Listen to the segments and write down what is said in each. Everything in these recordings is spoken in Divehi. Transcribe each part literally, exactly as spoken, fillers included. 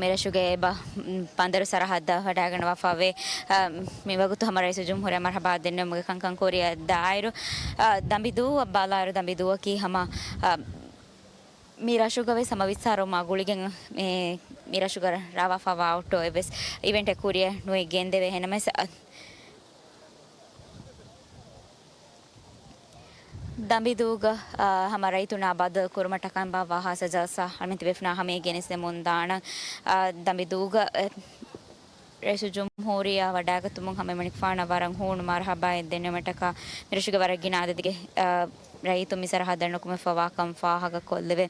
މިރަށުގެ އެބަ، މް، ބަނދަރު ސަރަހައްދަށް ވަޑައިގަންނަވާފަވޭ. އަ، މިވަގުތު ހަމަ ރައީސުލްޖުމްހޫރިއްޔާ މަރުހަބާ ދެންނެވުމުގެ ކަންކަން ކުރިއަށް ދާއިރު، އަ، ދަނބިދޫއަށް ބަލާއިރު، ދަނބިދޫއަކީ ހަމަ، އަ، މި ރަށުގަ ވެސް ހަމަ ވިއްސާރުވުމާ ގުޅިގެން މި، މި ރަށުގަ ރާވާފަވާ އޮއްޓޯ އެއްވެސް އިވެންޓެއް ކުރިއަށް ނުއެއް ގެންދެވޭ. އެހެންނަމަވެސް، އަ، ދަނބިދޫގަ، އާ، ހަމަ ރައްޔިތުންނާ ބައްދަލު ކުރުމަށްޓަކާ ބާއްވާ ހާއްސަ ޖަލްސާ އަޅަމެން ތިބޭފުޅުންނާ ހަމަޔަށް ގެނެސްދެމުން ދާނަން. އާ، ދަނބިދޫގަ، އެ، ރައީސުލްޖުމްހޫރިއްޔާ ވަޑައިގަތުމުން ހަމަ އެމަނިކުފާނަށް ވަރަށް ހޫނު މަރުހަބާއެއް ދެންނެވުމަށްޓަކާ މިރަށުގެ ވަރަށް ގިނަ އަދަދެއްގެ، އާ، ރައްޔިތުން މި ސަރަހައްދަށް ނުކުމެފަވާކަން ފާހަގަކޮށްލެވޭ.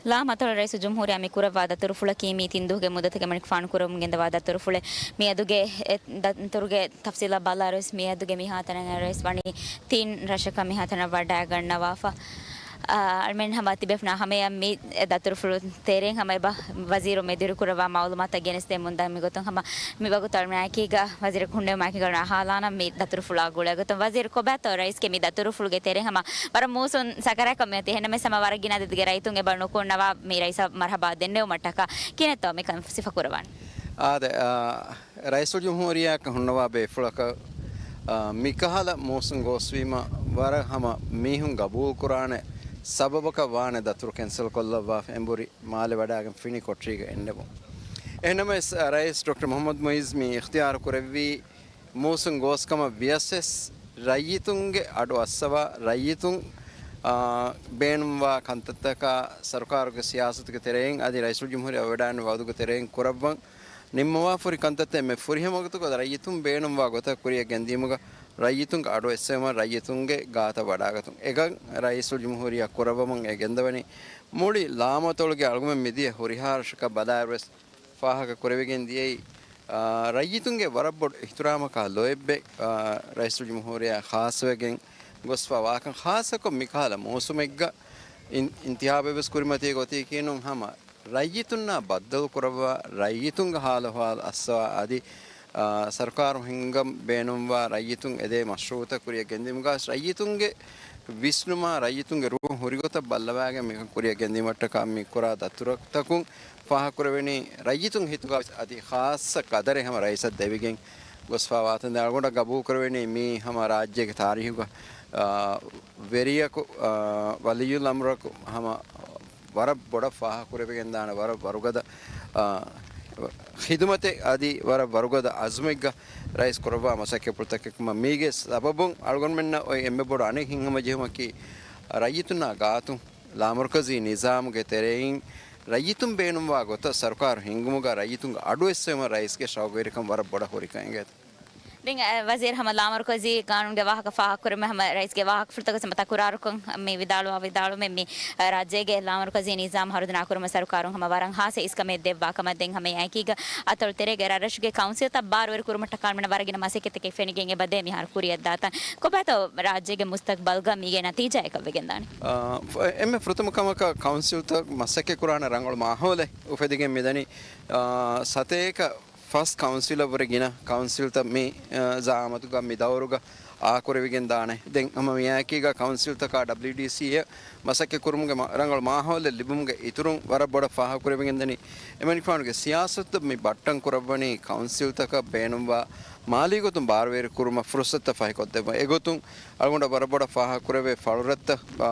ލާމަތޮޅު ރައީސުލްޖުމްހޫރިއްޔާ މި ކުރައްވާ ދަތުރުފުޅަކީ މީ ތިން ދުވަހުގެ މުއްދަތުގެ އެމަނިކުފާނު ކުރަމުން ގެންދަވާ ދަތުރުފުޅެއް. މިއަދުގެ އެ ދަތުރުގެ ތަފްސީލަށް ބަލާއިރުވެސް މިއަދުގެ މިހާތަނަށް ރައީސް ވަނީ ތިން ރަށަކަށް މިހާތަނަށް ވަޑައިގަންނަވާފަ. އަ، އަޅަމެން ހަމަ ތިބޭފުޅުންނާ ހަމަޔަށް މި ދަތުރުފުޅު ތެރެއިން ހަމަ އެބަ ވަޒީރު މެދުވެރިކުރައްވާ މައުލޫމާތުތައް ގެނެސްދެމުން ދާން. މިގޮތުން ހަމަ މިވަގުތު އަޅަމެން އެކީގަ ވަޒީރަކު ހުންނެވުމާއެކީގަ އަޅަމެން އަހާލާނަން މި ދަތުރުފުޅާ ގުޅޭ ގޮތުން. ވަޒީރު ކޮބާތޯ ރައީސްގެ މި ދަތުރުފުޅުގެ ތެރެއިން ހަމަ ވަރަށް މޫސުން ސަކަރާތްކަން މިއޮތީ. އެހެންނަމަވެސް ހަމަ ވަރަށް ގިނަ އަދަދެއްގެ ރައްޔިތުން އެބަ ނުކުންނަވާ މި ރައީސަށް މަރުހަބާ ދެންނެވުމަށްޓަކާ ކިހިނެއްތޯ މިކަން ސިފަ ކުރަވާނީ؟ އާދެ، އާ، ރައީސުލްޖުމްހޫރިއްޔާއަކަށް ހުންނަވާ ބޭފުޅަކަށް، އާ، މިކަހަލަ މޫސުން ގޯސްވީމަ ވަރަށް ހަމަ މީހުން ގަބޫލުކުރާނެ ސަބަބަކަށް ވާނެ ދަތުރު ކެންސަލް ކޮށްލައްވާފަ އެނބުރި މާލެ ވަޑައިގެން ފިނި ކޮޓަރީގަ އެންނެވުން. އެހެންނަމަވެސް، އަ، ރައީސް ޑޮކްޓަރ މުހައްމަދު މުއިއްޒު މި އިޚްތިޔާރު ކުރެއްވީ މޫސުން ގޯސްކަމަށް ވިޔަސް ވެސް ރައްޔިތުންގެ އަޑު އައްސަވާ، ރައްޔިތުން، އާ، ބޭނުންވާ ކަންތައްތަކާ ސަރުކާރުގެ ސިޔާސަތުގެ ތެރެއިން އަދި ރައީސުލްޖުމްހޫރިއްޔާ ވަޑައިގެންނެވި ވައުދުގެ ތެރެއިން ކުރައްވަން ނިންމަވާފަހުރި ކަންތައްތައް އެންމެ ފުރިހަމަ ވަގުތުގަ ރައްޔިތުން ބޭނުންވާ ގޮތަށް ކުރިއަށް ގެންދިއުމުގަ ރައްޔިތުންގެ އަޑު އެއްސެވުމަށް ރައްޔިތުންގެ ގާތަށް ވަޑައިގަތުން. އެގޮތަށް ރައީސުލްޖުމްހޫރިއްޔާ ކުރައްވަމުން އެ ގެންދަވަނީ މުޅި ލާމަތޮޅުގެ އަޅުގަނޑުމެން މިދިޔަ ހުރިހާ ރަށަކަށް ބަލާއިރުވެސް ފާހަގަ ކުރެވިގެން ދިޔައީ، އާ، ރައްޔިތުންގެ ވަރަށް ބޮޑު އިޙްތިރާމަކާ ލޯތްބެއް، އާ، ރައީސުލްޖުމްހޫރިއްޔާ ޚާއްޞަވެގެން ގޮސްފަ ވާކަން، ޚާއްޞަކޮށް މިކަހަލަ މޫސުމެއްގަ އިން-، އިންތިހާބެއް ވެސް ކުރިމަތީގަ އޮތީކީ ނޫން ހަމަ ރައްޔިތުންނާ ބައްދަލުކުރައްވާ، ރައްޔިތުންގެ ހާލުއަހްވާލު އައްސަވާ އަދި، އާ، ސަރުކާރު ހިންގަން ބޭނުންވާ ރައްޔިތުން އެދޭ މަޝްރޫޢުތައް ކުރިއަށް ގެންދިއުމުގަ ރައްޔިތުންގެ ވިސްނުމާ، ރައްޔިތުންގެ ރޫހުން ހުރިގޮތަށް ބައްލަވާގެން މިކަން ކުރިއަށް ގެންދިއުމަށްޓަކާ މި ކުރާ ދަތުރުތަކުން ފާހަގަކުރެވެނީ ރައްޔިތުން ހިތުގަ އަދި ޚާއްޞަ ޤަދަރެއް ހަމަ ރައީސަށް ދެވިގެން ގޮސްފާވާތަން. ދެން އަޅުގަނޑަށް ގަބޫލުކުރެވެނީ މީ ހަމަ ރާއްޖޭގެ ތާރީހުގަ، އާ، ވެރިޔަކު، އާ، ވަލިއްޔުލްއަމްރަކު ހަމަ ވަރަށް ބޮޑަށް ފާހަގަކުރެވިގެންދާނެ ވަރަށް ވަރުގަދަ، އާ، ޚިދުމަތެއް އަދި ވަރަށް ވަރުގަދަ އަޒުމެއްގަ ރައީސް ކުރައްވާ މަސައްކަތްޕުޅުތަކެއް ކަމަށް. މީގެ ސަބަބުން އަޅުގަނޑުމެންނަށް އޮތް އެންމެ ބޮޑު އަނެއް ހިތްހަމަޖެހުމަކީ ރައްޔިތުންނާ ގާތުން ލާމަރުކަޒީ ނިޒާމުގެ ތެރެއިން ރައްޔިތުން ބޭނުންވާ ގޮތަށް ސަރުކާރު ހިންގުމުގަ ރައްޔިތުންގެ އަޑު އެއްސެވުމަށް ރައީސްގެ ޝައުގުވެރިކަން ވަރަށް ބޮޑަށް ހުރިކަން އެނގޭތަ؟ ދެން، އަ، ވަޒީރު ހަމަ ލާމަރުކަޒީ ގާނޫނުގެ ވާހަކަ ފާހަގަކުރުމެއް ހަމަ ރައީސްގެ ވާހަކަފުޅުތަކުގެ ހަމަ ތަކުރާރުކޮށް މި ވިދާޅުވާ ވިދާޅުމެއް މި، އަ، ރާއްޖޭގެ ލާމަރުކަޒީ ނިޒާމް ހަރުދަނާ ކުރުމަށް ސަރުކާރުން ހަމަ ވަރަށް ހާއްސަ އިސްކަމެއް ދެއްވާ ކަމަށް. ދެން ހަމަ އެކީގަ އަތޮޅު ތެރޭގެ ރަށްރަށުގެ ކައުންސިލްތައް ބާރުވެރި ކުރުމަށްޓަކާ އަޅަމެންނަށް ވަރަށް ގިނަ މަސައްކަތްތަކެއް ފެނިގެން އެބަ ދޭ މިހާރު ކުރިއަށްދާތަން. ކޮބާތޯ ރާއްޖޭގެ މުސްތަގްބަލްގަ މީގެ ނަތީޖާއަކަށް ވެގެންދާނީ؟ އާ، ފަ-، އެންމެ ފުރަތަމަ ކަމަކަށް ކައުންސިލްތައް މަސައްކަތްކުރާނެ ރަނގަޅު މާހައުލެއް އުފެދިގެން މިދަނީ. އާ، ސަތޭކަ ފަސް ކައުންސިލަށްވުރެ ގިނަ ކައުންސިލްތައް މި، އާ، ޒައާމަތުގަ މި ދައުރުގަ އާކުރެވިގެން ދާނެ. ދެން ހަމަ މިއާއެކީގަ ކައުންސިލްތަކާ ޑަބްލިއުޑީސީއަށް މަސައްކަތް ކުރުމުގެ މަ-، ރަނގަޅު މާހައުލެއް ލިބުމުގެ އިތުރުން ވަރަށް ބޮޑަށް ފާހަގަކުރެވިގެންދަނީ. އެމަނިކުފާނުގެ ސިޔާސަތުތައް މި ބައްޓަން ކުރައްވަނީ ކައުންސިލްތަކަށް ބޭނުންވާ މާލީ ގޮތުން ބާރުވެރި ކުރުމަށް ފުރުސަތުތައް ފަހިކޮށްދެއްވުން. އެގޮތުން އަޅުގަނޑަށް ވަރަށް ބޮޑަށް ފާހަގަކުރެވޭ ފަޅުރަށްތައް، އާ،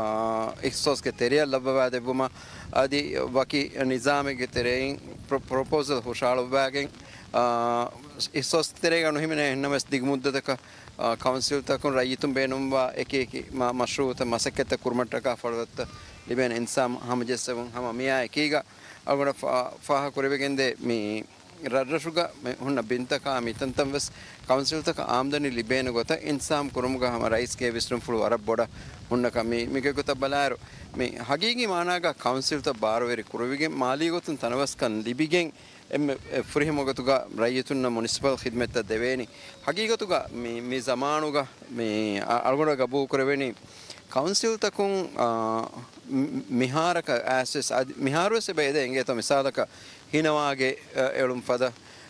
އިޚްތިޞާޞްގެ ތެރެއަށް ލައްވަވާދެއްވުމަށް އަދި ވަކި ނިޒާމެއްގެ ތެރެއިން ޕްރޮ-، ޕްރޮޕޯސަލް ހުށަހަޅުއްވާގެން، އާ، އިޚްތިޞާޞްގެ ތެރޭގަ ނުހިމެނޭ އެހެންނަމަވެސް ދިގު މުއްދަތަކަށް، އާ، ކައުންސިލްތަކުން ރައްޔިތުން ބޭނުންވާ އެކި އެކި މަ-، މަޝްރޫޢުތައް މަސައްކަތްތައް ކުރުމަށްޓަކާ ފަޅުރަށްތައް ލިބޭނެ އިންތިޒާމް ހަމަޖެއްސެވުން. ހަމަ މިއާ އެކީގަ އަޅުގަނޑަށް ފާ-، ފާހަގަކުރެވިގެންދޭ މި ރަށްރަށުގަ މި ހުންނަ ބިންތަކާ މިތަންތަން ވެސް ކައުންސިލްތަކަށް އާމްދަނީ ލިބޭނެ ގޮތަށް އިންތިޒާމް ކުރުމުގަ ހަމަ ރައީސްގެ ވިސްނުންފުޅު ވަރަށް ބޮޑަށް ހުންނަކަން. މި، މިގެ ގޮތަށް ބަލާއިރު، މި ހަގީގީ މާނާގަ ކައުންސިލްތައް ބާރުވެރި ކުރެވިގެން، މާލީ ގޮތުން ތަނަވަސްކަން ލިބިގެން، އެންމެ، އެ، ފުރިހަމަ ގޮތުގަ ރައްޔިތުންނަށް މުނިސިޕަލް ޚިދްމަތްތައް ދެވޭނީ. ހަގީގަތުގަ މި، މި ޒަމާނުގަ މި އަ-، އަޅުގަނޑަށް ގަބޫލު ކުރެވެނީ ކައުންސިލްތަކުން، އާ، މި-، މިހާރަކަށް އައިސްވެސް އަދި މިހާރުވެސް އެބަ އެދޭ އިނގޭތޯ މިސާލަކަށް ހިނަވާގެ، އަ، އެޅުން ފަދަ،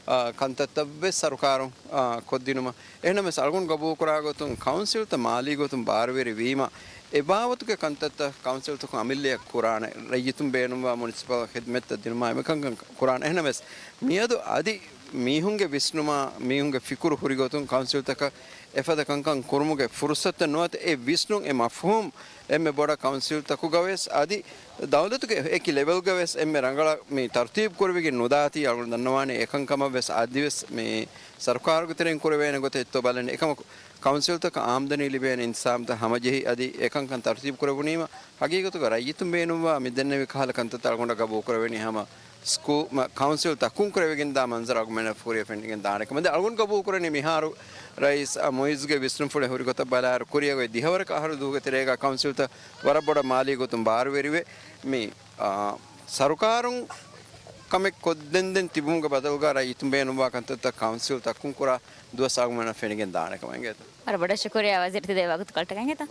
އާ، ކަންތައްތައްވެސް ސަރުކާރުން، އާ، ކޮށްދިނުމަށް. އެހެންނަމަވެސް، އަޅުގަނޑު ގަބޫލުކުރާ ގޮތުން ކައުންސިލްތައް މާލީ ގޮތުން ބާރުވެރި ވީމަ، އެބާވަތުގެ ކަންތައްތައް ކައުންސިލްތަކުން އަމިއްލައަށް ކުރާނެ، ރައްޔިތުން ބޭނުންވާ މުނިސިޕަލް ޚިދުމަތްތައް ދިނުމާ އެމަކަންކަން ކުރާނެ. އެހެނަމެސް މިއަދު އަދި މީހުންގެ ވިސްނުމާ، މީހުންގެ ފިކުރު ހުރިގޮތުން ކައުންސިލްތަކަށް އެފަދަ ކަންކަން ކުރުމުގެ ފުރުސަތެއް ނުވަތަ އެ ވިސްނުން އެ މަފްހޫމް އެންމެ ބޮޑަށް ކައުންސިލްތަކުގަވެސް އަދި ދައުލަތުގެ އެކި ލެވެލްގަވެސް އެންމެ ރަނގަޅަށް މި ތަރުތީބު ކުރެވިގެން ނުދާތީ އަޅުގަނޑު ދަންނަވާނެ. އެކަންކަމަށްވެސް އަދިވެސް މި ސަރުކާރުގެ ތެރެއިން ކުރެވޭނެ ގޮތެއް އޮތްތޯ ބަލަން. އެކަމަކު ކައުންސިލްތަކަށް އާމްދަނީ ލިބޭނެ އިންތިޒާމްތައް ހަމަޖެހި އަދި އެކަންކަން ތަރުތީބު ކުރެވުނީމަ، ހަގީގަތުގަ ރައްޔިތުން ބޭނުންވާ މި ދެންނެވި ކަހަލަ ކަންތައްތައް އަޅުގަނޑަށް ގަބޫލު ކުރެވެނީ ހަމަ ސްކޫލް، މަ، ކައުންސިލް ތަކުން ކުރެވިގެންދާ މަންޒަރު އަޅުގަނޑުމެންނަށް ފުރިޔަ ފެނިގެން ދާނެ ކަމަށް. ދެން އަޅުގަނޑު ގަބޫލު ކުރަނީ މިހާރު ރައީސް، އަ، މުއިއްޒުގެ ވިސްނުންފުޅެއް ހުރި ގޮތަށް ބަލާއިރު، ކުރިއަށް އޮތް ދިހަވަރަކަށް އަހަރު ދުވަހުގެ ތެރޭގަ ކައުންސިލްތައް ވަރަށް ބޮޑަށް މާލީ ގޮތުން ބާރުވެރިވެ، މި، އާ، ސަރުކާރުން ކަމެއް ކޮށްދެންދެން ތިބުމުގެ ބަދަލުގަ ރައްޔިތުން ބޭނުންވާ ކަންތައްތައް ކައުންސިލް ތަކުން ކުރާ ދުވަސް އަޅުގަނޑުމެންނަށް ފެނިގެން ދާނެ ކަމަށް އެނގޭތަ؟ ވަރަށް ބޮޑަށް ޝުކުރިއްޔާ ވަޒީރު ތި ދެއްވާ ވަގުތުކޮޅަށްޓަކައި އިނގޭތަ؟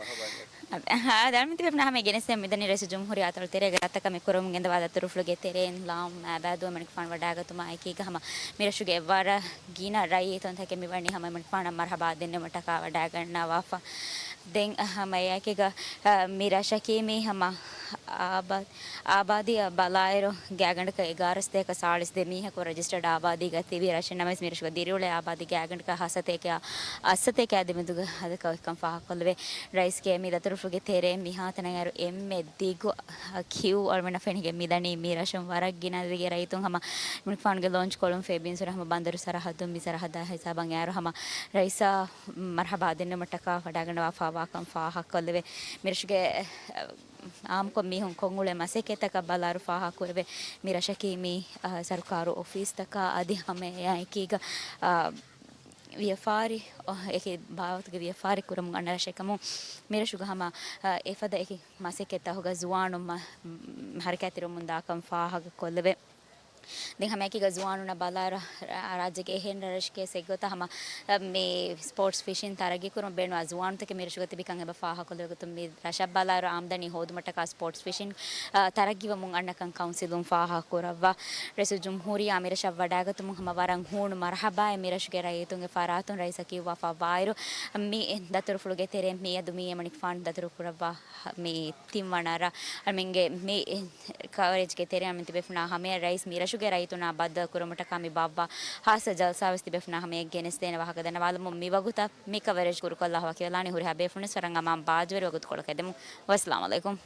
އަދި އަޅުމެން ތިބޭފުޅުންނަށް ހަމަ ގެނެސްދޭން މިދަނީ ރައީސުލްޖުމްހޫރިއްޔާ އަތޮޅު ތެރޭގަ ރަށްތަކަށް މި ކުރަމުން ގެންދަވާ ދަތުރުފުޅުގެ ތެރެއިން ލާމް އާބާދުވުމަށް މަނިކުފާނު ވަޑާގަތުމާ އެކީގަ ހަމަ މިރަށުގެ އެއްވަރަށް ގިނަ ރައްޔިތުންތަކެއް މިވަނީ ހަމަ މަނިކުފާނަށް މަރުހަބާ ދެންނެވުމަށްޓަކާ ވަޑާގަންނަވާފަ. ދެން ހަމަ އެއާއެކީގަ، އަ، މި ރަށަކީ މީ ހަމަ އާބާ-، އާބާދީއަށް ބަލާއިރު ގާތްގަނޑަކަށް އެގާރަ ސަތޭކަ ސާޅީސް ދެ މީހަކު ރަޖިސްޓަރޑް އާބާދީގަ ތިބި ރަށެއް ނަމަވެސް، މިރަށުގަ ދިރިއުޅޭ އާބާދީ ގާތްގަނޑަކަށް ހަ ސަތޭކަ، އަށް ސަތޭކަ ދެމެދުގަ ހަދަކަށް އޮތްކަން ފާހަގަކޮށްލެވޭ. ރައީސްގެ މި ދަތުރުފުޅުގެ ތެރޭ މިހާތަނަށް އައިރު އެންމެ ދިގު ކިއު އަޅުމެންނަށް ފެނިގެން މިދަނީ މި ރަށުން ވަރަށް ގިނަ ދިގު ރައްޔިތުން ހަމަ މަނިކުފާނުގެ ލޯންޗް ކޮޅުން ފޭބިންސުރެ ހަމަ ބަނދަރު ސަރަހައްދުން މި ސަރަހައްދާ ހިސާބަށް އައިރު ހަމަ ރައީސާ މަރުހަބާ ދެންނެވުމަށްޓަކާ ވަޑާގަންނަވާފާވާކަން ފާހަގަކޮށްލެވޭ. މިރަށުގެ އާއްމުކޮށް މީހުން ކޮށްއުޅޭ މަސައްކަތްތަކަށް ބަލާއިރު ފާހަގަކުރެވޭ. މި ރަށަކީ މި، އަ، ސަރުކާރު އޮފީސްތަކާ އަދި ހަމަ އެއާއެކީގަ، އަ، ވިޔަފާރި، އޮ، އެކި ބާވަތުގެ ވިޔަފާރި ކުރަމުން އަންނަ ރަށެއް ކަމުން މިރަށުގަ ހަމަ، އަ، އެފަދަ އެކި މަސައްކަތްތަކުގަ ޒުވާނުން މަ-، މަ-، ހަރަކާތްތެރިވަމުންދާކަން ފާހަގަކޮށްލެވޭ. ދެން ހަމައެކީގަ ޒުވާނުންނަށް ބަލާއިރު، ރާ-، ރާއްޖޭގެ އެހެން ރަށެއްގެ އެއްގޮތަށް ހަމަ، އަ، މި ސްޕޯޓްސް ފިޝިން ތަރައްގީކުރުމަށް ބޭނުންވާ ޒުވާނުންތަކެއް މިރަށުގަ ތިބިކަން އެބަ ފާހަގަކޮށްލެވޭ ގޮތުން މި ރަށަށް ބަލާއިރު އާމްދަނީ ހޯދުމަށްޓަކާ ސްޕޯޓްސް ފިޝިން، އަ، ތަރައްގީވަމުން އަންނަކަން ކައުންސިލުން ފާހަގަކުރައްވާ. ރައީސުލްޖުމްހޫރިއްޔާ މިރަށަށް ވަޑާގަތުމުން ހަމަ ވަރަށް ހޫނު މަރުހަބާއެއް މިރަށުގެ ރައްޔިތުންގެ ފަރާތުން ރައީސަށް ކިޔުއްވާފާ ވާއިރު، މި ދަތުރުފުޅުގެ ތެރެއިން މިއަދު މިއީ މަނިކުފާނު ދަތުރުކުރައްވާ މި ތިންވަނަ ރަށް. އަޅުމެންގެ މި ކަވަރޭޖްގެ ތެރެއިން އަޅުމެން ތިބޭފުޅުންނާ ހަމަޔަށް ރައީސް މިރަށުގެ ރައްޔިތުންނާ ބައްދަލުކުރުމަށްޓަކާ މި ބާއްވާ ހާއްސަ ޖަލްސާވެސް ތިބޭފުޅުންނާ ހަމަޔަށް ގެނެސްދޭނެ ވާހަކަ ދަންނަވާލަމުން މިވަގުތަށް މި ކަވަރޭޖް ކުރުކޮށްލާ ވަކިވެލާނީ. ހުރިހާ ބޭފުޅުންވެސް ވަރަށް އަމާން ބާއްޖަވެރި ވަގުތުކޮޅަކަށް އެދެމުން. ވައްސަލާމް އަލައިކުމް.